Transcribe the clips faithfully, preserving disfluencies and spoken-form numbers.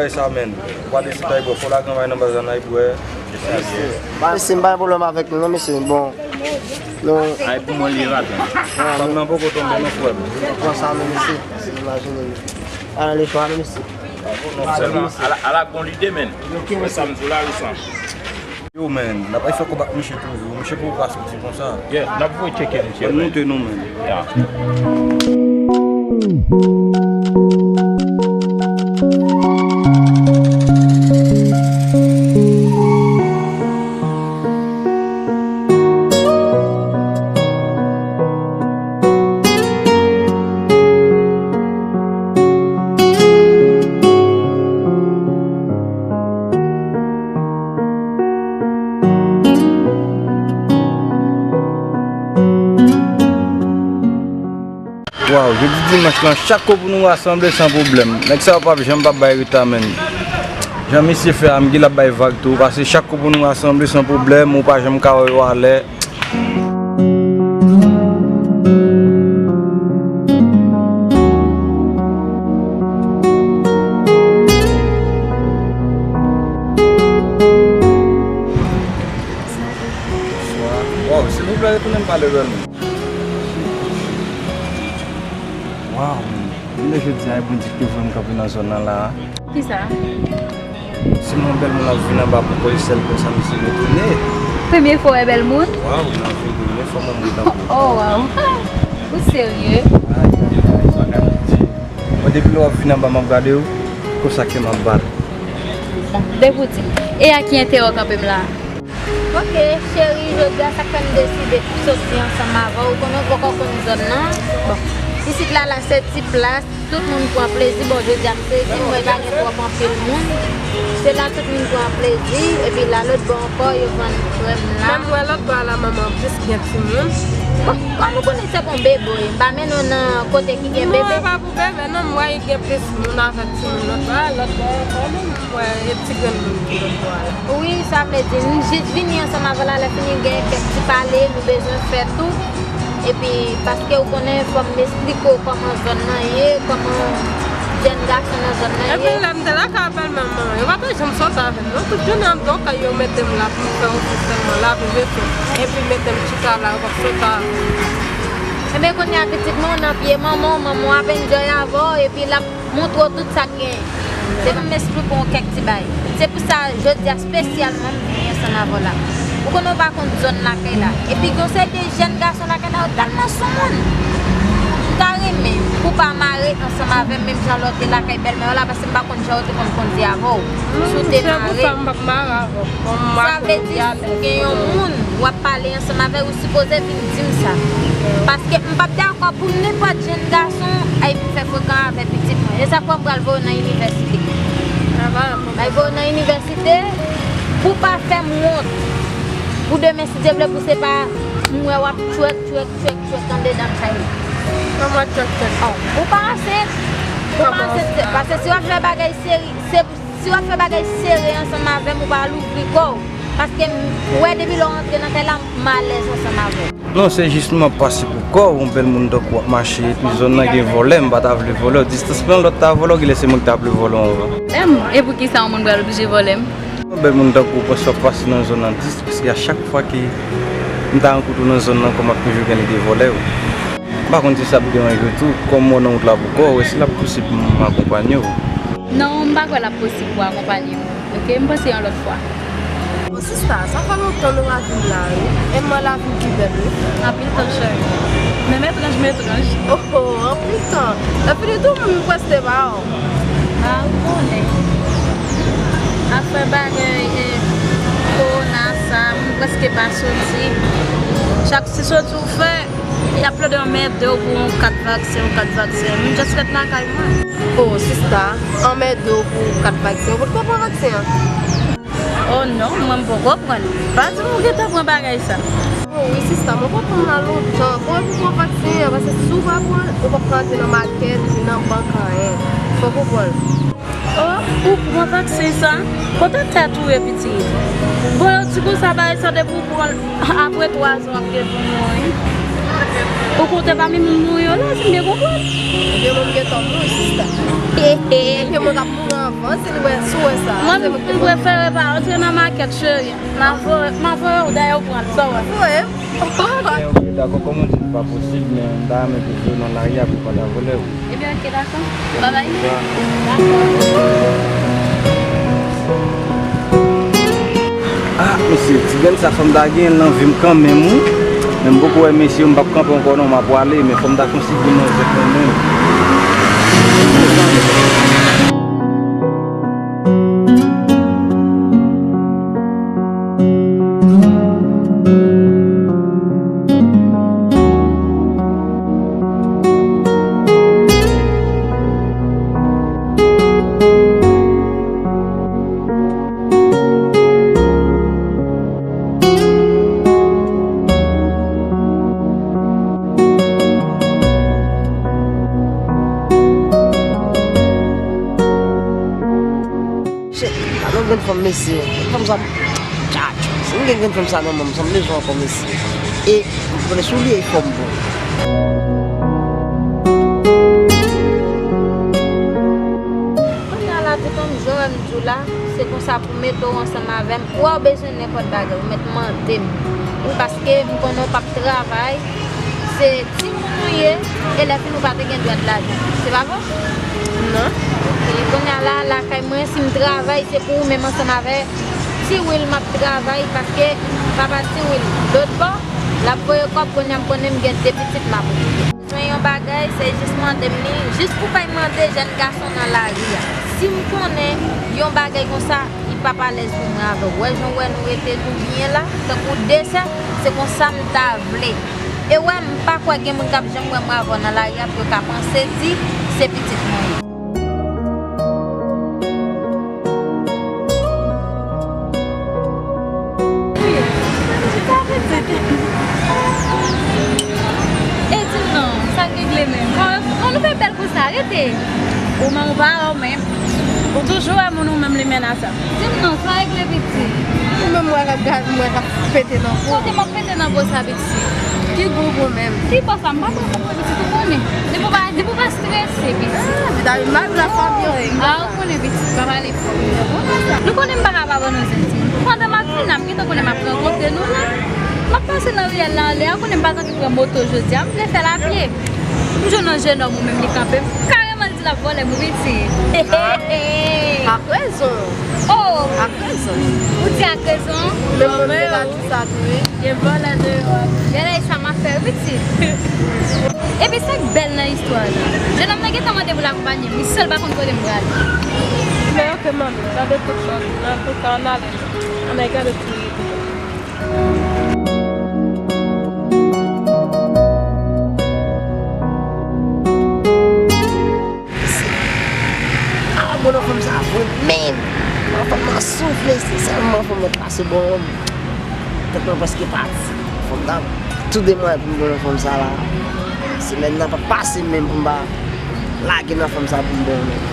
Bay sa, menn. Ou pa desann Ayibwè, fò w lage anba nan baz la nan Ayibwè. Mesye, m pa gen pwoblèm avèk nou, non, mesye. Bon, nou. Ay, pou mwen, li va tonbe. Fanm nan poko tonbe, non, frè m. Pran sa, men, mesye. Se imajine, mesye. Ala le chwa, men, mesye. Sèlman, ala, ala bon lide, menn. Wè sa m di w la, wi, sa. Yo, menn, n ap fè kòb ak misye toujou. Misye poko ka soti konsa. Yeah, n ap voye tcheke misye. Ann moute nou, menn. Yeah. Waw, jodi dimanch lan, chak kou pou nou rasanble san pwoblèm. Nèg sa yo p ap janm p ap bay reta, menn. Jan misye fè a, m gen l ap bay vag tou, paske chak kou pou nou rasanble san pwoblèm, ou pa janm ka wè yo alè. Bonswa. Waw, silvouplè, retounen m pale lòt moun. Waw, jounen jodi a, e Bondye ki te voye m kanpe nan zòn nan la a. Kisa? Se yon bèl moun ap vin anba pou kò l sèl konsa, misye retounen. Premye fwa w wè bèl moun? Waw, nan vi m, premye fwa mwen m ri tankou. Oh, waw. Ou serye? Ay, ay, ay, bagay m di. Mwen, depi lè w ap vin anba, m ap gade w, konsa kè m ap bat. Bon, depi w di. E a ki enterè w kanpe m la a? Ok, cheri, jodi a sa k fè m deside soti ansanm avè w. Ou konnen w poko konn zòn nan. Bon, isit la, la se ti plas, tout moun pran plezi. Bon, jodi a m sezi, m wè pa gen twòp anpil moun. Se la tout moun pran plezi, epi la lòt bò ankò, yo vann krèm la. Menm wè lòt bò a la, manman, plis gen timoun. Bon, kòm ou konnen se bon beboy, m pa mennen w nan kote ki gen bebe. Non, e pa pou bebe, non, m wè gen plis moun avèk timoun lòt bò a, lòt bò a ankò, menm. Wè, e ti grenn moun ki lòt bò a la. Wi, sa vle di, m jis vini ansanm avè w la, lè fini gen kèk ti pale nou bezwen fè tou. Epi, paske ou konnen, fò m esplike w kòman zòn nan ye, kòman jèn gason nan zòn nan ye. Epi, lè m te lakay bèlmè m, yo pa t janm sòti avè m, non. Tout jounen an, donk, yo mete m la pou m fè ofis sèlman, lave veso. Epi, mete m chita la, yo p ap sòti avè m. Ebyen, kounye a, pitit mwen, w nan pye manman w, manman w ap enjoy avè w, epi l ap montre w tout sa k genyen. Se pou m esplike w kèk ti bagay. Se pou sa, jodi a, espesyalman, m vini ansanm avè w la. Ou konnen w pa konn zòn lakay la. Epi, gen yon seri de jèn gason lakay la, yo tèlman soumoun. M ta renmen pou w pa mare ansanm avè m, menm jan lè w te lakay bèlmè w la, paske m pa konn jan w te konn kondi avè w. Si w te mare. Non, se pou sa m p ap mare avè w. Bon, m mare pou m y ale. Sa vle di, si w gen yon moun w ap pale ansanm avè l, ou sipoze vin di m sa. Paske m p ap dakò pou nenpòt jèn gason al fè frekan avè pitit mwen. E sa k fè m pral voye w nan inivèsite. Pral voye w nan inivèsite pou w pa fè m wont. Pou demen, si Dye vle, pou se pa m wè w ap tchwèk, tchwèk, tchwèk, tchwèk andedan kay la. Kòman tchwèk, tchwèk? Oh, ou pa ansent. Ou pa ansent, paske si w ap fè bagay seri, se Si w ap fè bagay sere ansanm avè m, ou pa louvri kò w. Paske m wè depi lè w rantre nan kay la, m alèz ansanm avè w. Non, se jis m ap pase pou kò w, yon bèl moun tankou w ap mache, epi zòn nan gen vòlè, m pa ta vle vòlè w. Distans lan lè w ta vòlè w, genlè se mwen ki ta vle vòlè w anvan. Em, e poukisa yon moun pral oblije vòlè m? Yon bèl moun tankou w panse w ap pase nan zòn nan dis, paske a chak fwa ke m ta rankontre w nan zòn nan, kò m ap toujou gen lide vòlè w. M pa konn si sa ap deranje w tou, kòm m wè w nan wout la pou kò w, èske l ap posib pou m akonpanye w? Non, m pa kwè l ap posib pou akonpanye m. Oke, m panse yon lòt fwa. Bon, sista, sa fè lontan nou pa vin la, wi. E m wè lavil pi bèl, wi. Anpil tan, cheri. Menm etranj, m etranj. Oh, oh, anpil tan. Epi tou, m prèske pa wè w. A, ou konnen. Afè bagay, eh, kowona sa, m prèske pa soti. Chak ti soti w fè, y ap plede anmède w pou yon kat vaksen, yon kat vaksen. M just ret lakay mwen. Oh, sista, anmède w pou kat vaksen. Ou potko pran vaksen an? Oh non, mwen m poko pran l. Pa di m ou gentan pran bagay sa. Oh wi, sista, mwen poko pran l la lontan. Kòman pou pran vaksen an? Paske si w pa pran l, ou p ap ka antre nan makèt, ni nan bank, anyen. Fòk ou pran l. Oh, ou pran vaksen sa? Kote tèt ou ye, pitit? Bon, yo di konsa, bagay sa, depi w pran l, apre twa zan, w ap gen pou mouri. Ou konte pami moun mouri yo la, si m byen konprann? Gen moun gentan mouri, sista. Ke mwen k ap mouri anvan, si l wè, si w wè sa. Mwen, m prefere pa antre nan makèt, cheri. M a voye, m a voye w dèyè w pran l, sa w wè. Voye m. Ok, ok, dakò, kòman w di li pa posib, men m ta renmen pou w voye nan lari a pou l pa ta vòlè w. Ebyen, ok, dakò. Babay. Dakò. Ah, mesye, ti grenn sa fò m ta genyen l nan vi m kanmenm, wi. Men m poko wè mesye yo, m p ap kanpe ankò non, m ap prale, men fò m ta konsidere manzè kanmenm. Shit, pa nan grenn fanm mesye. Grenn fanm sa, tchatch. Si m gen grenn fanm sa nan men m, sa m bezwen ankò mesye. E, m konnen sou li e fò m bon. Kounye a la, tout an m jwe m di w la, se konsa pou mete w ansanm avè m. Ou wè w bezwen nenpòt bagay, ou mèt mande m. Wi, paske m konnen w p ap travay, se timoun ou ye, e lè fini ou pa te gen dwèt lajan. Se pa vre? Non. Ok, kounye a la, lakay mwen, si m travay, se pou ou menm ansanm avè Ti Wil m ap travay, paske papa Ti Wil, lòt bò, l ap voye kòb, kounye a m konnen m gen de pitit m ap okipe. Bezwen yon bagay, se jis mande m li, jis pou bay mande jèn gason nan lari a. Si m konnen yon bagay konsa, li p ap alèz pou mwen avè w. Wè jan w wè nou rete nou byen la, tankou de sè, se konsa m ta vle. E wè, m pa kwè gen moun k ap janm wè mwen avè w nan lari a pou yo ka panse di se pitit mwen ye. E di m non, sa k regle menm? Bon, bon, nou fè bèl kou sa, rete. Ou menm ou pa wè w menm. Ou toujou wè moun ou menm li menase. Di m non, sa regle pitit. Ou menm wè k ap gad mwen k ap pete nan po. Kote m ap pete nan po sa pitit? Ki gwoup ou menm? Ki po sa? M pa pran pou pitit ou konnen. Depi w pa, depi w pa strese pitit. Ah, vitamin mal la fanmi. Ah, ou konnen pitit pa pale fò. Nou konnen m pa ka pa ban nou zen ti. Pandan m ap vin la, m gentan konnen m ap rankontre nou la. M ap pase nan riyèl la anlè a, ou konnen m pa t anvi pran moto jodi a, m vle fè l a pye. M jwenn yon jenòm ou menm li kanpe m. Kareman l di l ap vòlè m wi pitit. Ak rezon. Oh! Ak rezon. Ou di ak rezon? Menm mwen m te ka di sa tou wi. Gen vòlè deyò a. Gade sa m ap fè wi pitit. Epi sa k bèl nan istwa la, jenòm nan gentan mande pou l akonpanye m, li sèl pa konn kote m prale. Men ok manmi, gade tout lòt, antouka ann ale. Ann al gade ti. Ah, bon, nan fanm sa vre menm. Nan fanm nan soufle, se sèlman fanm nan pase bon. Tèt mwen prèske pati. Fanm nan, tou de mwa pou m bon nan fanm sa la. Semèn nan pa pase menm pou m pa lage nan fanm sa pou m bon menm.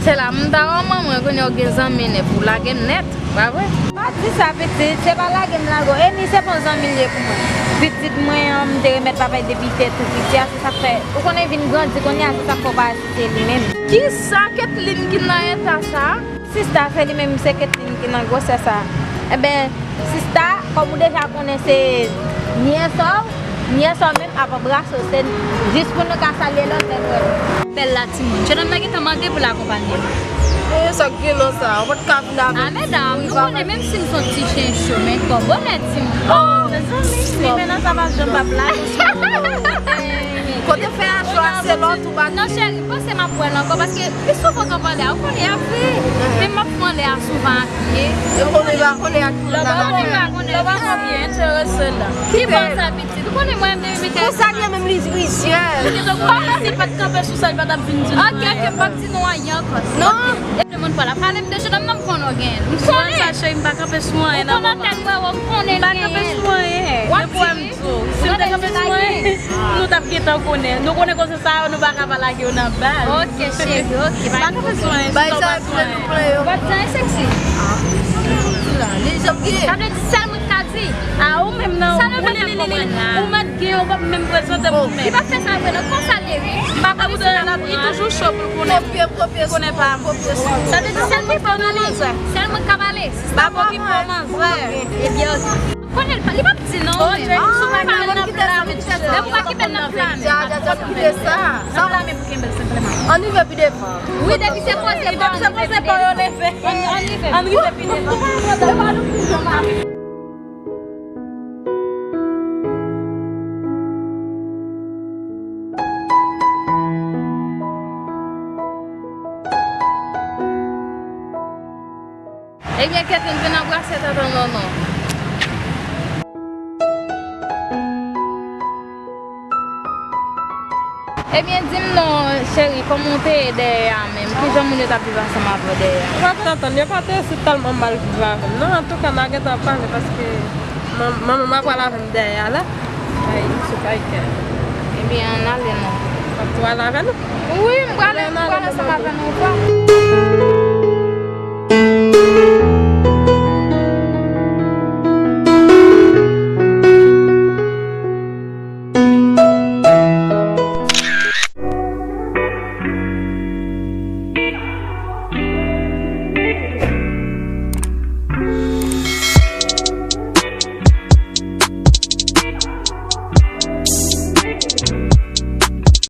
Se la m ta wè manman kounye a w gen zanmi nèf, ou lage m nèt, pa vre? Pa di sa pitit, se pa lage m lage w, e ni se pa yon zanmi l ye pou mwen. Pitit mwen an, m te remèt papa l depi l te tou piti a, se sa k fè, ou konnen vin grandi kounye a, se sa k fè w pa asiste li menm. Kisa Ketline ki nan eta sa? Sista, se li menm, se Ketline ki nan gwosè sa. Enben, sista, kòm ou deja konnen se nyès ou, nyès ou menm ap anbrase w, se jis pou nou ka salye lòt lè nou wè nou. Bèl la timoun. Jenòm nan gentan mande pou l akonpanye m. E sa k gen nan sa? Ou pa t ka vin avèk ti medam, nou konnen menm si m se yon ti chen cho, men kòb onèt timoun. Oh, mezanmi, li mennen sa pa janm p ap lage sou ou. Kote fè a cho a se lòt ou pa. Non, cheri, panse m ap wè l ankò, paske pi souvan k ap anlè a, ou konnen y ap veye. Men m ap fè anlè a souvan ak pye. E konnen pa konnen ak moun nan. Lè pa konnen, lè pa konnen, li enterese la. Ki bò sa pitit? Ou konnen mwen menm, m enterese. Konsa li menm li rizyèz. Li te konnen si l pa t kanpe sou sa, li pa t ap vin di nou anyen. Ok, ok, m p ap di nou anyen ankò. Non. Depi moun pa la pale m de jenòm nan, m konnen w genyen l. M konnen. Sa cheri, m pa kanpe sou anyen nan moman. Ou konnen tèt mwen, ou konnen l genyen l. M pa kanpe sou anyen. W ap di. Si m te kanpe sou anyen, nou t ap gentan konnen. Nou konnen koze sa yo, nou pa ka pa lage yo nan baz. Ok, cheri, ok. Pa kanpe sou anyen, si w pa sou anyen. Ou pa t di anyen seksi? Li janm gen. Sa vle di sèl mwen k ka di. A ou menm nan. Sa nou vle fè m konprann la? Ou mèt gen, ou p ap menm prezante m ou menm. Li p ap fè sa vre non, konsa l ye wi. M pa konn si l ap pran. Li toujou cho pou l konnen. Kopye, kopye, konnen pa. Kopye sou. Sa vle di sèl mwen k ka pale. Sèl mwen k ka pale. Pa okipe w manzè. Ebyen, ok. Konnen li p ap di non. Oh, men. Jay, sou pa gen nan plan, men ti chèz la. Depi w pa kenbe l nan plan, men. Dja, dja, dja, kite sa. Nan plan, men pou kenbe l senpleman. Ann rive pi devan. Wi, depi se poze pa, ann rive pi devan. Ann rive pi devan. Ann rive pi devan. Ebyen, Kètlin, vin anbrase tata manman. Ebyen, di m non, cheri, kòman w te ye dèyè a menm? Kijan moun yo t ap viv ansanm avè w dèyè a? Ou pa fin antann, yo pa te si tèlman mal viv avè m non. Antouka, n a gentan pale paske man-, manman m ap pral avè m dèyè a la. Ay, sou kay kè. Ebyen, ann ale non. W ap tou ale avè nou? Wi, m prale, m prale ansanm avè nou.